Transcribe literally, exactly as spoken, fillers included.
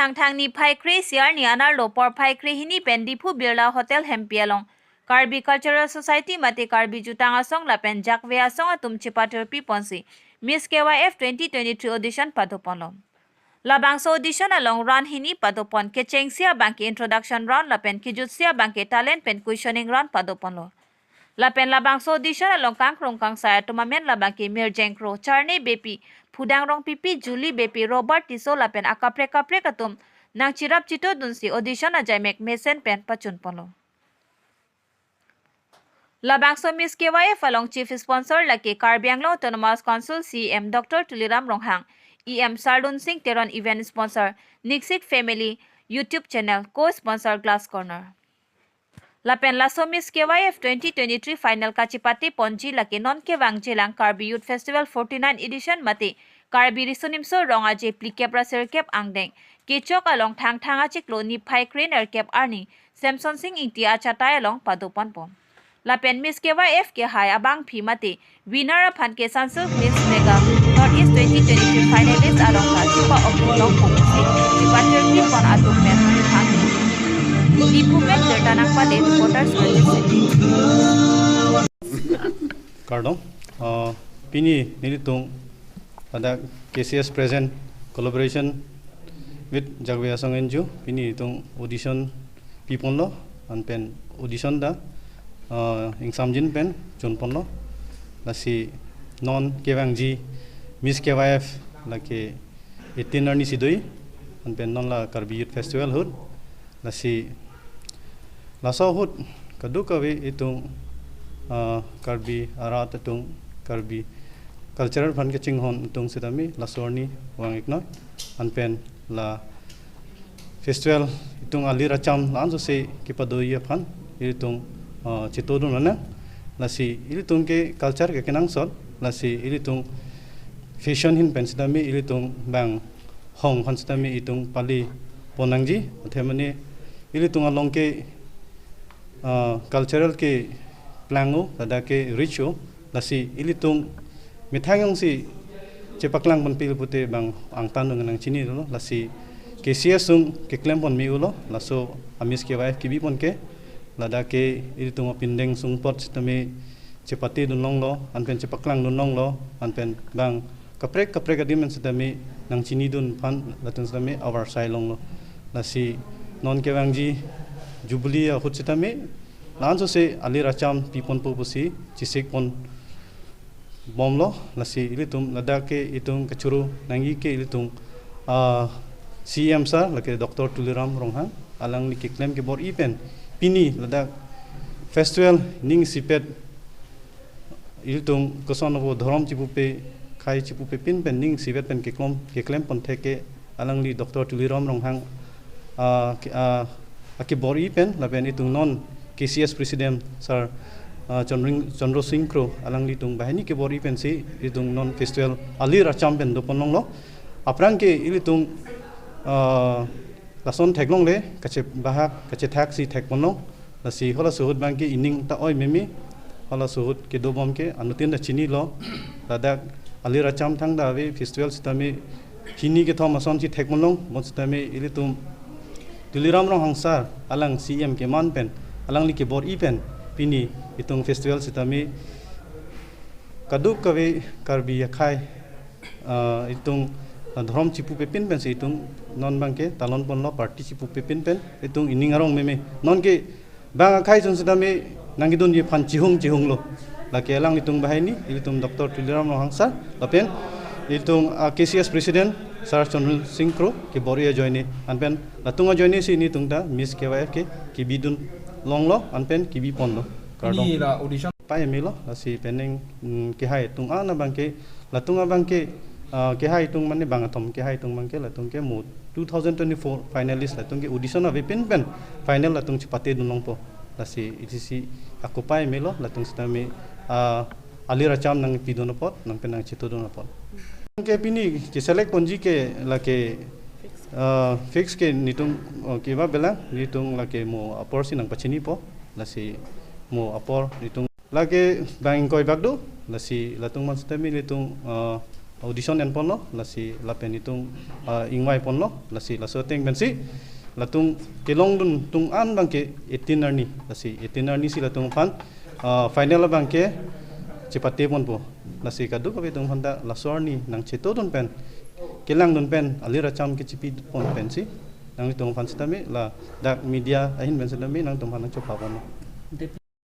Angthang niphai kre-isi arni anerlo porphai kre-hini pen Diphu Birla Hotel Hempi along Karbi Cultural Society mate Karbi Jutang Asong lapen Jakve Asong atum chepatirpi ponsi Miss K Y F twenty twenty-three audition padoponlo. Labangso audition along round hini padopon, kechengsi abangke introduction round lapen kejutsi abangke talent pen questioning round padoponlo. Lapen labangso audition along kangkrung kangsai atum amen labangke Mirjeng Kro, Charne Beypi, Phudang Rongpipi, Julie Beypi, Robert Tisso lapen akaprek kaprek atum nangcherap chetodunsi audition ajaimek mesen pen pachunponlo. Labangso Miss K Y F along chief sponsor lake Karbi Anglong Autonomous Council C E M Doctor Tuliram Ronghang, E M Sardun Singh Teron, event sponsor Niksik Family YouTube channel, co-sponsor Glass Corner. Lapen laso Miss K Y F twenty twenty-three final kachepate ponji lake non kevangjilang Karbi Youth Festival forty-nine edition mate Karbi Riso Nimso Rong Aje phlikep ra sirkep angdeng kechok along Thangthang achiklo niphai kre-nerkep arni Samson Singh Ingti achatai along padoponpo. Lapen Miss K Y F kehai abangpi mate winner aphan ke Sunsilk Miss Mega North East twenty twenty-three finalist along ta chepa-open longpo pusi chepatirpi pon atum pen than. Diphu pen Tirta Nangpale, reporter Surajit Sethi. Kardom, uh, pini nelitum pada K C S present collaboration with Jakve Asong N G O, pini itum audition piponlo, anpen audition ta, uh, ingsamjin pen chunponlo. Lasi non kevangji Miss K Y F lake eighteen arni si do-i, anpen non la Karbi Youth Festival ahut. Lasi laso ahut kadokave itum, ah, Karbi arat atum, Karbi cultural aphan kachinghon atum sitame laso arni vang-iknoi, anpen la festival itum alir acham la-an sose kepado-i aphan ilitum, ah, chetodun nang. Lasi ilitum ke culture ke kenangsot, lasi ilitum fashion ahin pen sitame ilitum bang hong aphan sitame itum pali pon nangji, athe mane ilitum along ke, ah, cultural keplang-o, ladak ke rich-o, lasi ilitum methang jongsi chepaklang ponpil pute bang angtan nang chinilo, lasi K C S sung keklem pon me-ulo, laso a-Miss K Y F kebipon ke, ladak ke ilitum apindeng sung apot sitame chepatedun longlo, anpen chepaklangdun longlo, anpen bang kaprek kaprek adim pen sitame nangchinidun aphan latum sitame avarsai longlo. Lasi non kevangji Jubilee ahut sitame la-an sose alir acham piponpo pusi chesik pon bomlo. Lasi ilitum ladak ke itum kachoro nangji ke ilitum, ah, C M sir lake Doctor Tuliram Ronghang, alangli keklem kebor-i pen pini ladak festival ning isipet ilitum koson avo dhorom chipupe, khei chipupe pin pen ning isivet pen keklem, keklem pon thek ke alangli Doctor Tuliram Ronghang, ah, ke, ah, akebor-i pen lapen itum non K C S President Sir, ah, Chandring-, Chandra Singh Kro alanglitum banghini kebor-i pensi itum non festival alir acham pen dopon longlo. Aphrang ke ilitum, ah, lason theklongle, kachebahak, kachethaksi thekpon long. Lasi halaso ahut abangke ining ta oi meme, halaso ahut kedobom ke anuttin ta chinilo. Ladak alir acham thangta ave festival sitame hini kethom asonsi thekpon long, bon sitame ilitum Tuliram Ronghang sir, alang C M keman pen, alangli kebor-i pen, pini itum festival sitame kadokave Karbi akhei, ah, itum, ah, dhorom chipupe pin pensi itum non abangke talon ponlo, party chipupe pin pen itum ining arong meme. Non ke bang akhei ason sitame nangkedunji aphan chihung chihunglo. Lake alanglitum banghini, ilitum Doctor Tuliram Ronghang sir, lapen ilitum, ah, K C S President Sir Chandra Singh Kro kebor-i ajoine, anpen latum ajoine si nelitum ta Miss K Y F ke kebidun longlo, anpen kebiponlo. Kardom. Pini la audition. Pai melo, lasi penang, mm, kehai atum an abangke, latum abangke, ah, kehai atum mane bang athom kehai atum abangke, latum ke mo two thousand twenty-four finalist latum ke audition ave pin pen final latum chepatedun longpo. Lasi isi si ako pai melo, latum sitame, ah, alir acham nangpidun apot, nangpen nangchetodun apot. Ke pini cheselect ponji ke lake, ah, fix ke nelitum, oh, keba belang, nelitum lake mo apor si nangpachinipo, lasi mo apor nelitum lake bang ingkoi bak do, lasi latum man sitame nelitum, ah, audition enponlo, lasi lapen itum, ah, ingvaiponlo, lasi laso ateng pensi latum kelongdun atum an abangke eighteen arni, lasi eighteen arni si latum aphan, ah, final abangke chepateponpo. Lasi kadokave atum aphanta laso arni nangchetongdun pen, kelangdun pen, alir acham kechipidun pen pensi nanglitum aphan sitame, ladak media ahin pen sitame nangtum aphan nangchopaponlo.